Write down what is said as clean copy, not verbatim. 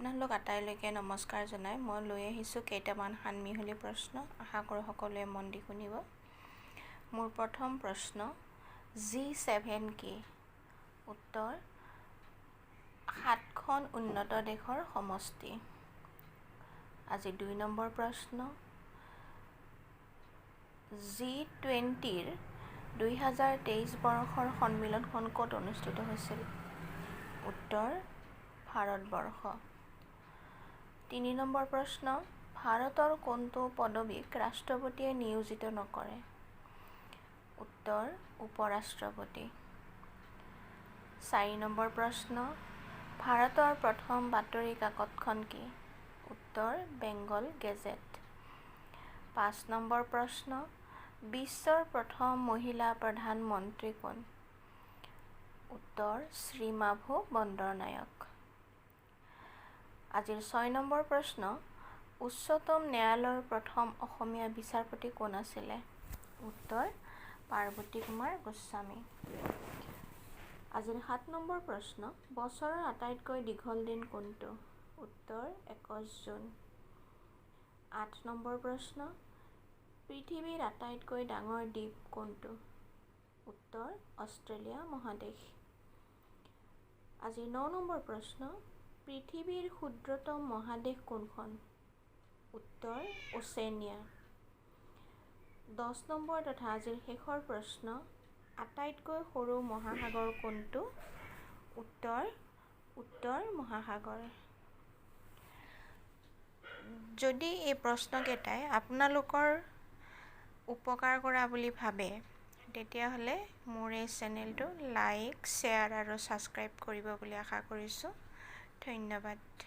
আপোনালোক আটাইলৈকে নমস্কাৰ জনাই মই লৈ আহিছোঁ কেইটামান সানমিহলি প্ৰশ্ন। আশা কৰোঁ সকলোৱে মন দি শুনিব। মোৰ প্ৰথম প্ৰশ্ন, জি 7 কি? উত্তৰ, সাতখন উন্নত দেশৰ সমষ্টি। আজি 2 নম্বৰ প্ৰশ্ন, জি 20ৰ 2023 বৰ্ষৰ সন্মিলনখন ক'ত অনুষ্ঠিত হৈছিল? উত্তৰ, ভাৰতবৰ্ষ। 3 নম্বৰ প্ৰশ্ন, ভাৰতৰ কোনটো পদবীক ৰাষ্ট্ৰপতিয়ে নিয়োজিত নকৰে? উত্তৰ, উপ ৰাষ্ট্ৰপতি। 4 নম্বৰ প্ৰশ্ন, ভাৰতৰ প্ৰথম বাতৰি কাকতখন কি? উত্তৰ, বেংগল গেজেট। 5 নম্বৰ প্ৰশ্ন, বিশ্বৰ প্ৰথম মহিলা প্ৰধানমন্ত্ৰী কোন? উত্তৰ, শ্ৰীমাভো বন্দৰনায়ক। আজিৰ 6 নম্বৰ প্ৰশ্ন, উচ্চতম ন্যায়ালয়ৰ প্ৰথম অসমীয়া বিচাৰপতি কোন আছিলে? উত্তৰ, পাৰ্বতী কুমাৰ গোস্বামী। আজিৰ 7 নম্বৰ প্ৰশ্ন, বছৰৰ আটাইতকৈ দীঘল দিন কোনটো? উত্তৰ, 21 জুন। 8 নম্বৰ প্ৰশ্ন, পৃথিৱীৰ আটাইতকৈ ডাঙৰ দ্বীপ কোনটো? উত্তৰ, অষ্ট্ৰেলিয়া মহাদেশ। আজিৰ 9 নম্বৰ প্ৰশ্ন, পৃথিৱীৰ ক্ষুদ্ৰতম মহাদেশ কোনখন? উত্তৰ, ওচেনিয়া। 10 নম্বৰ তথা আজিৰ শেষৰ প্ৰশ্ন, আটাইতকৈ সৰু মহাসাগৰ কোনটো? উত্তৰ, উত্তৰ মহাসাগৰ। যদি এই প্ৰশ্নকেইটাই আপোনালোকৰ উপকাৰ কৰা বুলি ভাবে, তেতিয়াহ'লে মোৰ এই চেনেলটো লাইক, শ্বেয়াৰ আৰু ছাবস্ক্ৰাইব কৰিব বুলি আশা কৰিছোঁ। ধন্যবাদ।